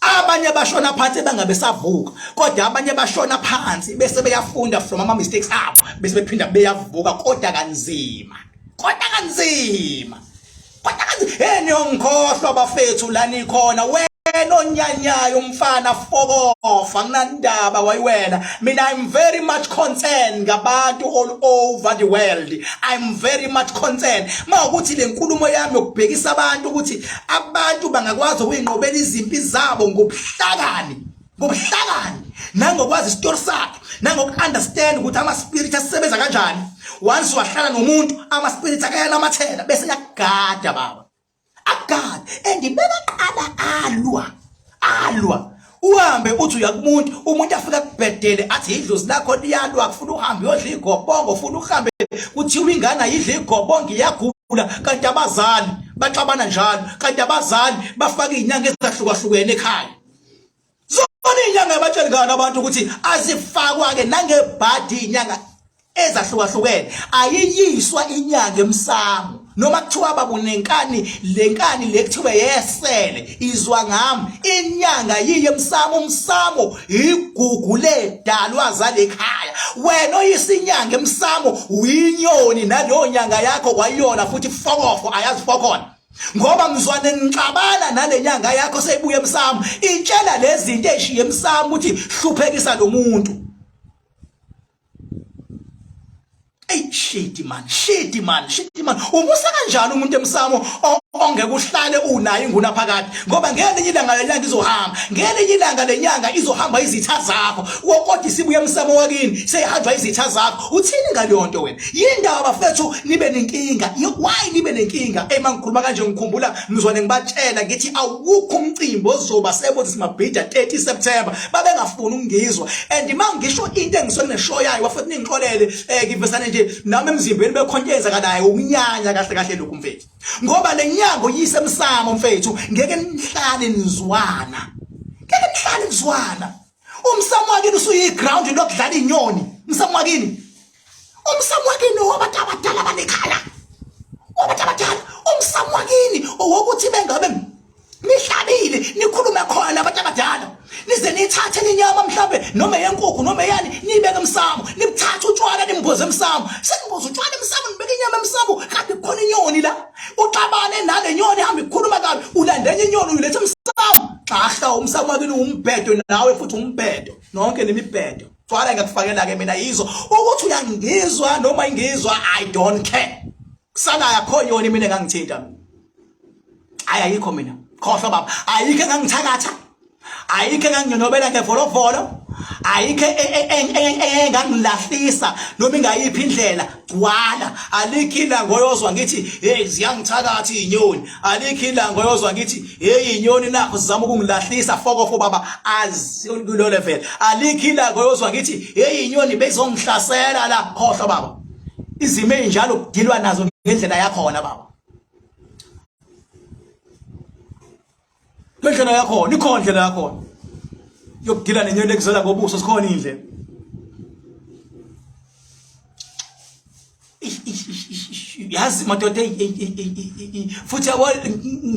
Abanye bashona phansi bangabe savuka kodwa abanye bashona phansi bese beyafunda from ama mistakes abo bese bephinda beyavuka kodwa kanzima kodwa kanzima kodwa kanzima. Hey, niyongikhohlwa bafethu la nikhona wena onyanyayo umfana fokofa nginandaba wayiwena. Mina I'm very much concerned ngabantu all over the world. I'm very much concerned mawukuthi lenkulumo yami yokubhekisa abantu ukuthi abantu bangakwazi ukuyinqobela izimpi zabo ngobuhlakani, ngobuhlakani nangokwazi isitori sakhe, nangoku-understand ukuthi ama-spirit asebenza kanjani. Once wahlala nomuntu, ama-spirit akayanamathela bese yakugada baba, akugada and bebaqala alwa alwa. Uhambe uthi uya kumuntu, umuntu afika kubhedele athi idlozi lakho liyalwa, kufuna uhambe uyodla igobongo, ufuna uhambe kuthiwa ingane ayidla igobongo iyagula, kanti abazali baxabana njalo, kanti abazali bafaka izinyanga ezahlukahlukene ekhaya. Zona izinyanga abatsheli ngani abantu ukuthi azifakwa ke nangebhadi izinyanga ezahlukahlukene, ayiyiswa inyanga emsamo noma kuthiwa babunenkani, lenkani le kuthiwa yesele izwa ngami inyanga yiye emsamo. Umsamo igugu ledalwa zalekhaya. Wena oyisinyanga emsamo uyinyoni naleyo nyanga yakho kwayona futhi fokofo ayazi fokona ngoba mzwane ngixabana nale nyanga yakho seyibuye emsamo itshela lezi zinto ezishiye emsamo ukuthi hluphekisa lo muntu. Ey shit man, shit man, shit man. Umusa kanjani umuntu emsamo ongeke uhlale unayo inguna phakathi? Ngoba ngelinye ilanga lenyanga izohamba, ngelinye ilanga lenyanga izohamba izitha zakho. Kodwa isibuye emsamo wakini, seyihanjwa izitha zakho. Uthini ngaleyo nto wena? Yindaba bafethu nibe nenkinga. Why nibe nenkinga? Ey mangikhuluma kanje ngikhumbula mzwane ngibatshela ngithi awukho umcimbi ozoba seBothi Mabhida 30 September. Babengafuni ukungizwa. And mangisho into engisuke ngisho yayo bafethu ningixolele, ngivesane nje nami emzimbeni bekhonto eyenzakalayo ukunyanya kahle kahle lokhu mfethu. Ngoba le nyango yise emsamo mfethu, ngeke nihlale nizwana. Ngeke nihlale nizwana. Umsamo wakini usuyiground lokudlala inyoni. Umsamo wakini. Umsamo wakini owabantu abadala banekhaya. Owabantu abadala. Umsamo wakini owokuthi bengabe nihlabile nikhulume khona nabantu abadala, nize nithathe inyama mhlambe noma yenkukhu noma eyani niyibeke emsamo, nibuthathe utshwala nimboze emsamo, senimboze utshwala emsamo nibeke inyama emsamo, kanti kukhona inyoni la uxabane nale nyoni ihambe ikhuluma kabi, ulande enye inyoni uyilethe emsamo. Xahla umsamo wakini umbhedo nawe futhi umbhedo nonke nemibhedo. Gcwala ngiyakufakela ke mina yizo ukuthi uyangizwa noma ingizwa, I don't care. Kusala yakho yona mina engangithinta mina. Hayi ayikho mina. Khohlwa baba. Ayikho engangithakatha. Ayikho enganginyonobela ngevolovolo. Ayikho engangilahlisa noma ingayiphi indlela. Gcwala. Alikho ilanga oyozwa ngithi hey ziyangithakatha izinyoni. Alikho ilanga oyozwa ngithi hey inyoni nakho sizama ukungilahlisa fokofo baba azikulo level. Alikho ilanga oyozwa ngithi hey inyoni bezongihlasela la. Khohlwa baba. Izimo ezinjalo kudilwa nazo ngendlela yakhona baba. Ngendlela yakhona, ikhona indlela yakhona yokudila nenyoni ekuzela ngobuso, sikhona indlela. Yazi madoda, futhi yabo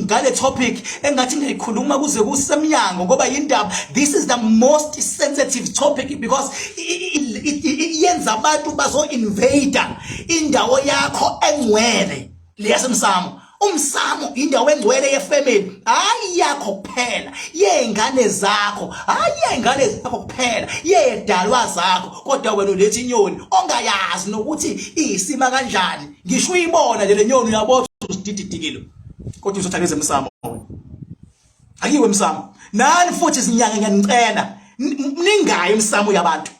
ngale topic engathi ngiyikhuluma kuze kusemnyango ngoba yindaba. This is the most sensitive topic because yenza abantu bazo invade indawo yakho engcwele leyasemsamo. Umsamo indawo engcwele yefamily, hayi yakho kuphela, yezingane zakho, hayi yezingane zakho kuphela, yedalwa zakho. Kodwa wena uletha inyoni ongayazi nokuthi iyisima kanjani. Ngisho uyibona nje le nyoni uyabona usidididikile, kodwa uzothi akeze emsamo wena. Akiwe emsamo nani futhi izinyanga, ngiyanicela ningayi emsamo yabantu.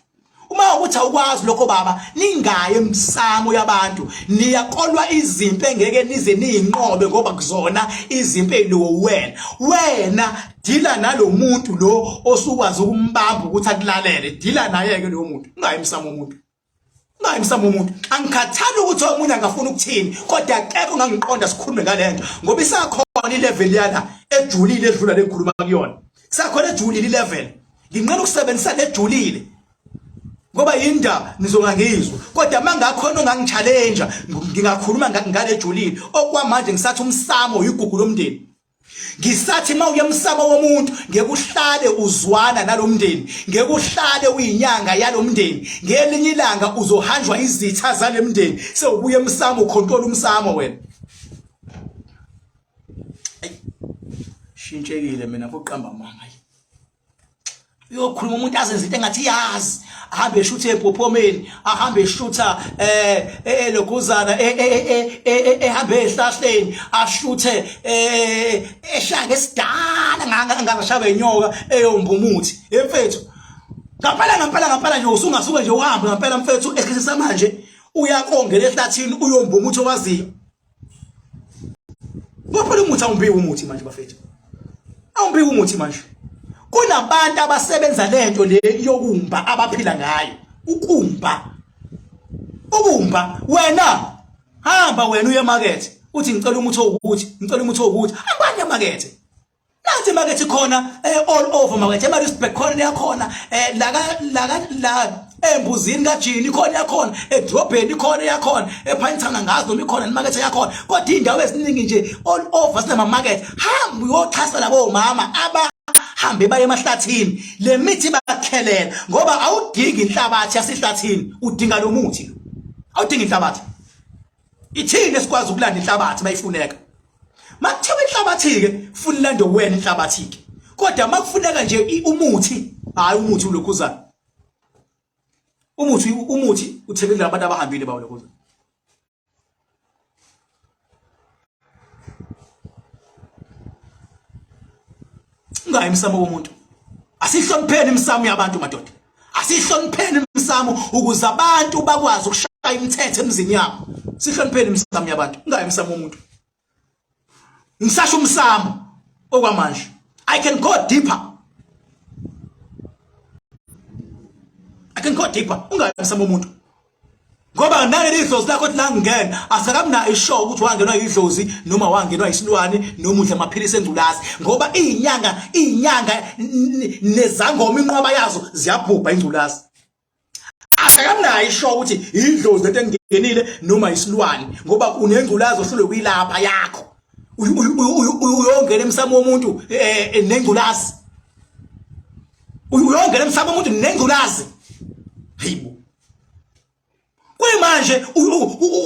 Uma ukuthi awukwazi lokho baba, ningayi emsamo yabantu. Niyakolwa izimpi engeke nize niyinqobe ngoba kuzona izimpi ezilowo wena. Wena dila nalomuntu lo osukwazi ukumbamba ukuthi akulalele, dila naye ke loyo muntu. Ungayi emsamo womuntu, ungayi emsamo womuntu. Angikhathali ukuthi omunye angafuna ukuthini, kodwa akekho ongangiqonda sikhulume ngalento ngoba isakhona ilevel yana ejulile edlula lengikhuluma kuyona. Kusakhona ejulile ilevel, nginqena ukusebenzisa lejulile ngoba yindaba nizongangizwa, kodwa mangakhona ongangichallenge ngingakhuluma ngalejulile. Okwamanje ngisathi umsamo yigugu lomndeni. Ngisathi mawuye emsamo womuntu ngeke uhlale uzwana nalomndeni, ngeke uhlale uyinyanga yalomndeni. Ngelinye ilanga uzohanjwa izitha zalemndeni sewubuye emsamo ucontrol umsamo wena. Shintshekile mina kuqamba amanga. Uyokhuluma umuntu azenze into engathi yazi, ahambe eshutha empophomeni, ahambe eshutha elokhuzana, ehambe ehlahleni ashuthe, eshaya ngesidala ngangashaba inyoka eyomba umuthi. Emfethu, ngampela ngampela ngampela nje usungasuke nje uhambe ngampela mfethu esikhathini samanje uyakongela ehlathini uyomba umuthi owaziyo. Ngoba phela umuthi awumbiwe umuthi manje bafethu. Awumbiwe umuthi manje. Kunabantu abasebenza lento le yokumba abaphila ngayo. Ukumba. Ukumba wena hamba wena uye emarket uthi ngicela umuthi owukuthi, ngicela umuthi owukuthi. Abanye emarket. Nathi market khona all over market eMaritzburg khona yakhona, la la la embuzini kaJini khona yakhona, edrobheni khona yakhona, ePinetown angazi noma ikhona imarket yakhona, kodwa indawo eziningi nje all over sinama market. Hamba uyoxhasa labo mama abahambe baye emahlathini, le mithi bakhelela ngoba awudingi inhlabathi yasehlathini, udinga lo muthi lo. Awudingi inhlabathi. Ithini esikwazi ukulanda inhlabathi mayifuneka? Makuthiwa inhlabathi ke funa ilande wena inhlabathi ke, kodwa makufuneka nje umuthi, hayi umuthi ulokhuzana, umuthi uthekela abantu abahambile bawo lokhuzana. Ungayi emsamo womuntu. Asihlonipheni imisamo yabantu madoda, asihlonipheni imisamo ukuze abantu bakwazi ukushaya imithetho emzini yabo. Sihlonipheni imisamo yabantu. Ungayi emsamo womuntu. Ngisasho umsamo okwamanje. I can go deeper, I can go deeper. Ungayi emsamo womuntu ngoba naleli dlozi lakho ukuthi langena asakamnayo ishow ukuthi wangenwa yidlozi noma wangenwa isilwane noma udla amaphilisi engculazi, ngoba izinyanga izinyanga nezangoma inqwaba yazo ziyabhubha ingculazi. Asakamnayo ishow ukuthi idlozi lento engenile noma isilwane, ngoba unengculazi ohlulwe kuyilapha yakho. Uyongena emsamo womuntu nengculazi, uyongena emsamo womuntu nengculazi. Hayibo, kuyimanje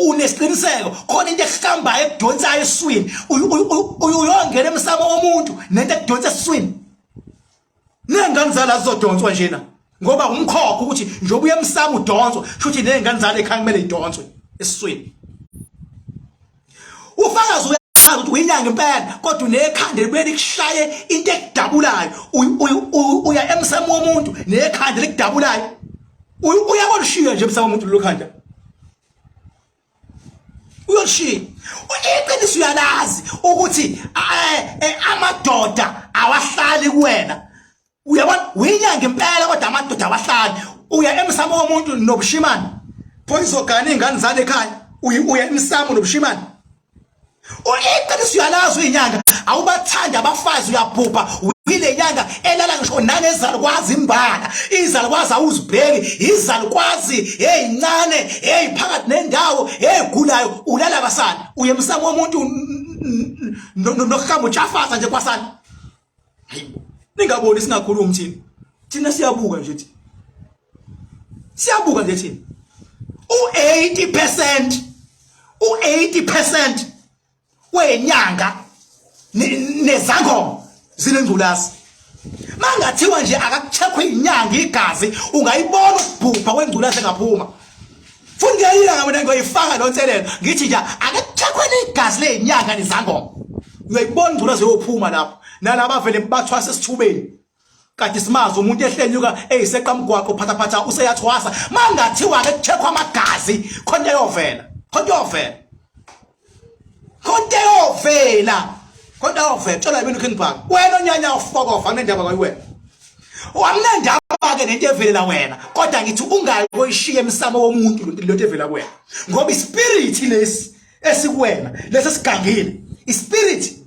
unesiqiniseko khona into ekuhlambayo ekudonsayo esiswini, uyongena emsamo womuntu nento ekudonsa esiswini, nengane zala zizodonswa njena ngoba umkhokho ukuthi njengoba uye emsamo udonswa, shuthi nengane zala ekhaya kumele idonswe esiswini. Ufakazi uyazi ukuthi uyinyanga impela, kodwa unekhanda libuye likushaye into ekudabulayo. Uya emsamo womuntu nekhanda likudabulayo, uyakolishiya nje emsamo womuntu lelo khanda, uyolishiya. Iqiniso uyalazi ukuthi amadoda awahlali kuwena. Uyabona, uyinyanga impela kodwa amadoda awahlali. Uya emsamo womuntu nobushimane, pho izogana iy'ngane zale ekhaya. Uya emsamo nobushimane. Iqiniso uyalazi uyinyanga, awubathandi abafazi, uyabhubha uyile. Kunenyanga elala ngisho nanezalukwazi imbala, izalukwazi awuzibheki, izalukwazi hey ncane, hey phakathi nendawo, hey gulayo, ulala kwasani, uye emsamo womuntu nokuhamba utshafaza nje kwasani. Hayibo, ningaboni singakhulumi thina, thina siyabuka nje thina, siyabuka nje thina. U-80%, u-80% wenyanga nezangoma zinengculazi. Mangathiwa nje akakucheckwe inyanga igazi, ungayibona ukubhubha kwengculazi engaphuma. Futhi ngiyayila mina ngiyoyifaka lo nselelo, ngithi nje akakucheckwe igazi lezinyanga nezangoma, uyayibona ingculazi yophuma lapho. Nalaba vele bathwasa esithubeni, kade simazi umuntu ehlenyuka eyiseqa mgwaqo phathaphatha useyathwasa. Mangathiwa ke kucheckwa amagazi, khonto eyovela, khonto eyovela, khonto eyovela, khonto eyovela. Tshela mina uKing Park, wena onyanya ufokofa, anginendaba kwayiwena, anginendaba ke nento evelela wena, kodwa ngithi ungayi koyishiya emsamo womuntu lento evela kuwena, ngoba ispirit lesi esikuwena lesi sigangile ispirit.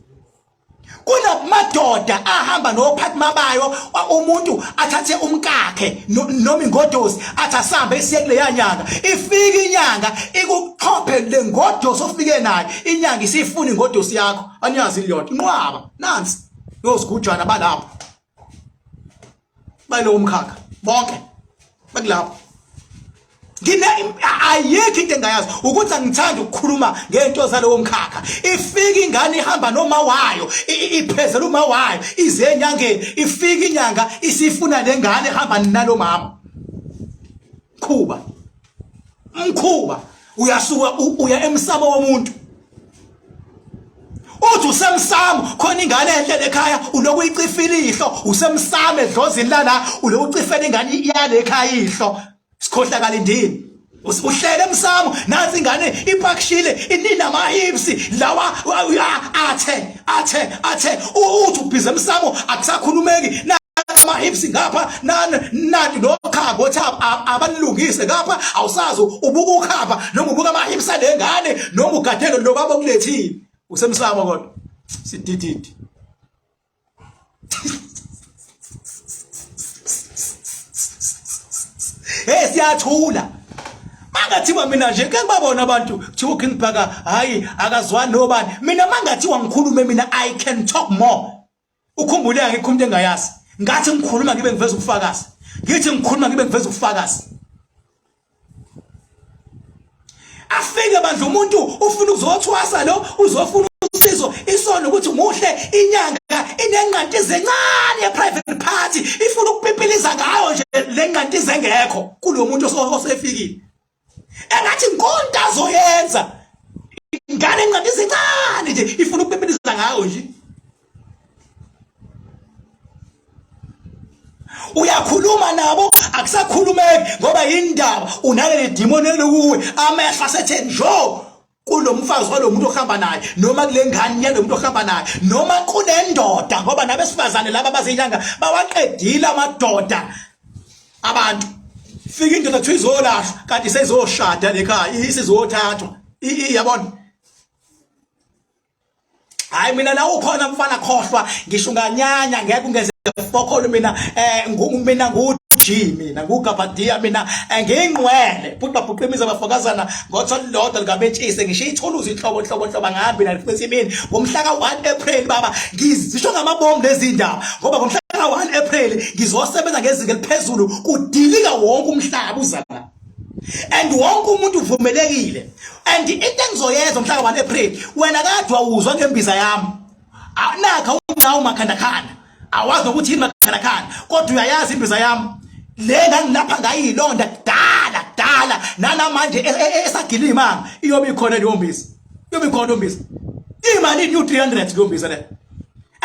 Kunamadoda ahamba nophathi mabayo, umuntu athathe umkakhe noma ingodosi athi asambe siye kuleya nyanga, ifike inyanga ikuxhophe le ngodosi ofike nayo, inyanga isifuna ingodosi yakho. Aniyazi leyonto inqwaba nansi nosigujana balapho balowo mkhakha bonke bekulapho. Ngine ayikho into engayazi ukuthi angithandi ukukhuluma ngento zalowo mkhakha. Ifika ingane ihamba noma wayo, iphezela uma wayo, ize enyangeni, ifika inyanga isifuna lengane ihamba nalo mama. Mkhuba, mkhuba, uyasuka uya emsamo womuntu, uthi usemsamo khona ingane enhle ekhaya, uloku uyicifile ihlo, usemsamo edlozini lala, uloku ucifela ingane yale ekhaya ihlo. Sikhohlakala indini, uhlele emsamo, nansi ingane ipakishile inina ama-hips lawa athe athe athe, uthi ubhize emsamo, akusakhulumeki, ama-hips ngapha nanti nokhaba othi abalungise ngapha, awusazi ubuka ukhaba noma ubuka ama-hips ale ngane noma ugadele lo baba okulethile usemsamo, kodwa sidididi. Hey, siyathula. Mangathiwa mina nje ke ngibabona abantu kuthiwa uKing Bhaka hayi akazwani nobani, mina mangathiwa ngikhulume mina I can talk more. Ukhumbule angikho umuntu engayazi, ngathi ngikhuluma ngibe ngiveza ubufakazi, ngithi ngikhuluma ngibe ngiveza ubufakazi. Afike bandla umuntu ufuna ukuzothwasa, lo uzofuna usizo, isono ukuthi muhle, inyanga inenqantize encane ye-private party, ifuna ukupipiliza ngayo nje le nqantize engekho kulo muntu osefikile, engathi nkonto azoyenza ingane, enqantize encane nje ifuna ukupipiliza ngayo nje. Uyakhuluma nabo akusakhulumeki ngoba yindaba unaleli demon elikuwe, amehlo asethe njo kulo mfazi walo muntu ohamba naye, noma kule ngane yalo muntu ohamba naye, noma kunendoda, ngoba nabesifazane laba bazinyanga bawaqedile amadoda abantu. Fika indoda kuthiwa izolashwa, kanti seyizoshada lekhaya, isizothathwa, iyabona. Hayi mina la ukhona mfana, khohlwa, ngisho unganyanya ngeke ungeze fokholo mina, mina ngu G, mina ngugabadiya, mina ngiyingqwele bhuqa bhuqa imizi abafokazana ngotho lodwa likabetshise, ngisho ithuluzi inhlobo inhlobo inhlobo angihambi nalifisa imini. Ngomhla ka-1 April baba, ngizisho ngamabomu lezi ndaba, ngoba ngomhla ka-1 April ngizosebenza ngezinga eliphezulu, kudilika wonke umhlaba uzala and wonke umuntu uvumelekile. And into engizoyenza mhla ka-1 April, wena kade wawuzwa ngembiza yami, nakha unawo makhandakhanda, awazi nokuthi yini makhandakhanda, kodwa uyayazi imbiza yami le ngangilapha ngayilonda kudala kudala, nanamanje esagila imanga, iyobe ikhona leyo mbiza, iyobe ikhona leyo mbiza. Imali new 300 leyo mbiza le,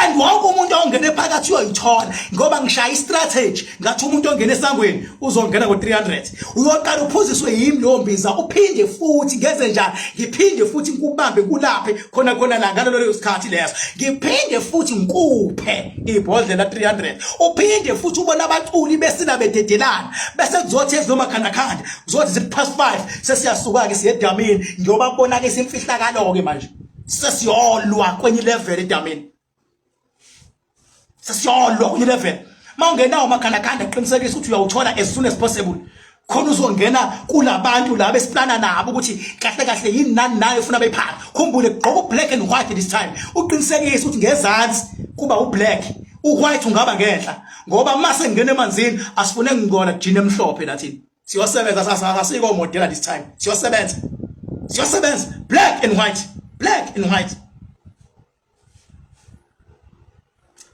and wonke umuntu ongene phakathi uyoyithola, ngoba ngishaya istrategy ngathi umuntu ongena esangweni uzongena ngo-300, uyoqala uphuziswe yimi leyo mbiza, uphinde futhi ngenze njani, ngiphinde futhi ngikubambe kulaphe khona khona la ngalelo leyo sikhathi leso, ngiphinde futhi ngikuphe ibhodlela 300, uphinde futhi ubona abaculi besina bededelana, bese kuzothi ezinomakhandakhanda kuzothi zi-past 5 sesiyasuka-ke siye edamini, ngiyobabona-ke isimfihlakalo-ke manje, sesiyolwa kwenye level edamini. Sesiyolwa kwenye level. Mawungenawo makhandakhanda qinisekisa ukuthi uyawuthola as soon as possible. Khona uzongena kulabantu laba esiplana nabo ukuthi kahle kahle yini nani nayo ufuna beyiphathe. Khumbule gqoka ublack and white this time. Uqinisekise ukuthi ngezansi kuba ublack, uwhite ungaba ngenhla ngoba mase ngena emanzini asifune ngikona jini emhlophe nathi. Siyosebenza sasa asiko modela this time. Siyosebenza. Siyosebenza black and white. Black and white.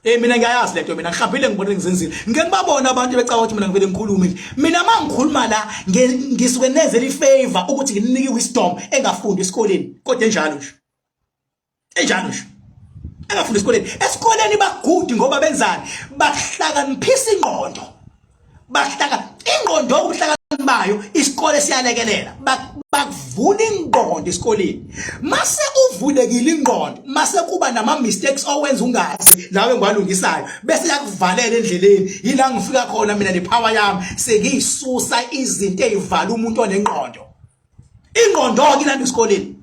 Eh mina ngiyayazi lento mina ngihambile ngibone ngizenzile. Ngike ngibabona abantu becaba ukuthi mina ngivele ngikhulume nje. Mina mangikhuluma la ngisuke nenzela ifavor ukuthi ngininike wisdom engafundi esikoleni kodwa enjalo nje. Enjalo nje. Engafundi esikoleni. Esikoleni bagudi ngoba benzani? Bahlakaniphisa ingqondo. Bahlaka ingqondo ubuhlakani bayo isikole siyalekelela. Bakuvula ingqondo esikoleni. Mase uvulekile ingqondo, mase kuba nama mistakes owenza ungazi lawe ngiwalungisayo bese yakuvalela endleleni. Yila ngifika khona mina nepower yami sengiyisusa izinto ezivala umuntu onengqondo. Ingqondo ke ilanda esikoleni.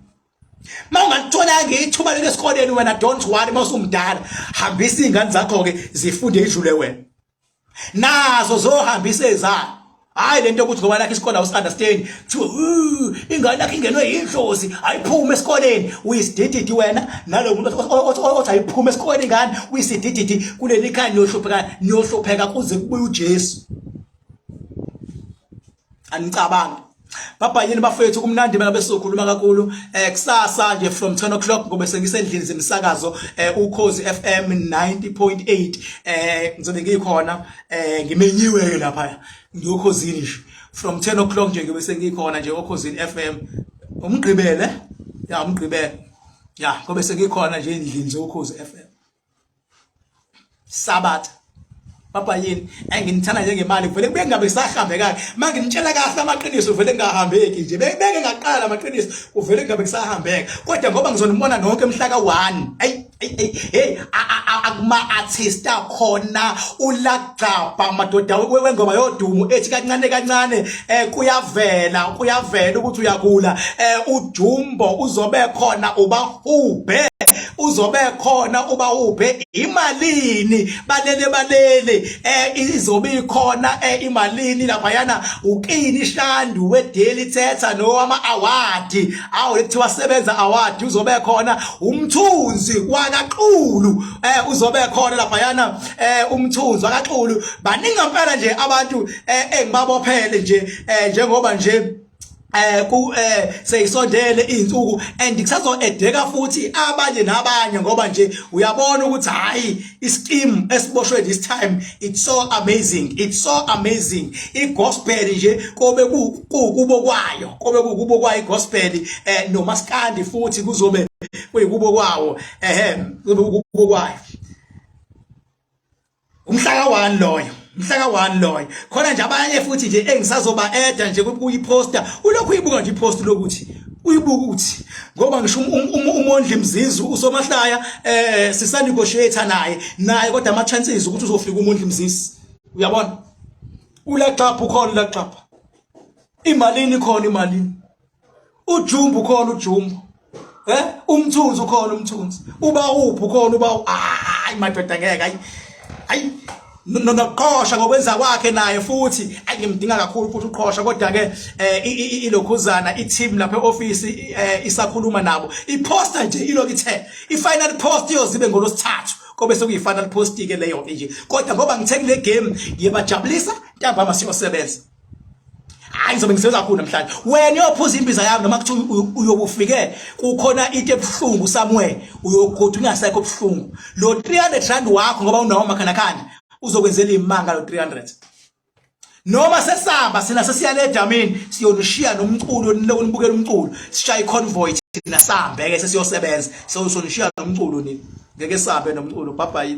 Mawungalitholanga ithuba leli esikoleni wena don't worry mawusumdala hambisa izingane zakho ke zifunde idlule wena. Nazo zohambisa ezayo. Hayi lento ukuthi ngoba lakhe isikole awusi understand kuthiwa ingane yakhe ingenwe yidlozi ayiphume esikoleni uyisidididi wena nalo muntu othi ayiphume esikoleni ingane uyisidididi kuleli khaya niyohlupheka niyohlupheka kuze kubuye uJesu. Anicabangi. Baba yini bafethu kumnandi mina besokhuluma kakhulu eh kusasa nje from 10 o'clock ngobe sengisendlini zemisakazo eh ukhozi FM 90.8 eh ngizobe ngikhona eh ngimenyiwe ke lapha ngiyokhozini nje from 10 o'clock nje ngibe sengikhona nje okhozini FM umgqibele ya umgqibele ya ngobe sengikhona nje endlini zokhozi FM Sabatha Papa yini enginithanda njengemali vele kube ngabe kusahambeka manginitshela kahle amaqiniso vele ngingahambeki nje beke ngaqala amaqiniso kuvele ngabe kusahambeka kodwa ngoba ngizonibona nonke mhla ka1 ay hey akuma artist akhona ulagxabha madoda wengoma yodumo ethi kancane kancane eh kuyavela kuyavela ukuthi uyagula eh uJumbo uzobe khona ubahubhe uzobe khona ubahubhe imalini balele balele eh izobe ikhona eh imalini laphayana ukini shandu we Daily Thetha no ama award awu ekuthiwa sebenza award uzobe khona umthunzi wakaXulu eh uzobe khona laphayana eh umthunzi wakaXulu baningi ngempela nje abantu eh engibabophele nje eh njengoba nje eh ku eh seyisondele izinsuku and kusazo edeka futhi abanye nabanye ngoba nje uyabona ukuthi hayi ischeme esiboshwe this time it's so amazing it's so amazing igospel nje kobe kukubo kwayo kobe kukubo kwayo igospel eh nomaskandi futhi kuzobe kuyikubo kwawo ehe kuzobe kukubo kwayo umhla ka-1 loyo mhla ka-1 loyo khona nje abanye futhi nje engisazoba eda nje kuyiposter ulokhu uyibuka nje ipost lokuthi uyibuka ukuthi ngoba ngisho um, um, um, umondli mzizu usomahlaya eh sisa negotiate naye naye kodwa ama chances ukuthi uzofika umondli mzizi uyabona ulaxapha ukhona ulaxapha imalini khona imalini ujumbu ukhona ujumbu eh umthunzi ukhona umthunzi uba uphi ukhona uba hayi madoda ngeke hayi hayi noqhosha ngokwenza kwakhe naye futhi angimdinga kakhulu futhi uqhosha kodwa ke eh, ilokhuzana i-team lapha e-office eh, isakhuluma nabo i-poster nje ilokhu ithe i-final post iyozibe ngolosithathu kobe sekuyi-final post ke leyo ke nje kodwa ngoba ngithe kule game ngiyabajabulisa ntambama siyosebenza hayi ngizobe ngisebenza kakhulu namhlanje wena uyophuza imbiza yami noma kuthiwa uyokufike kukhona into ebuhlungu somewhere uyogoda ungasekho obuhlungu lo 300 rand wakho ngoba unawo amakhandakhanda uzokwenzela imanga lo 300 noma sesamba sina sesiyale edamini siyonishiya nomculo nilokhu nibukela umculo sishaya iconvoy thina sambe ke sesiyosebenza so sonishiya nomculo nini ngeke sambe nomculo bye bye.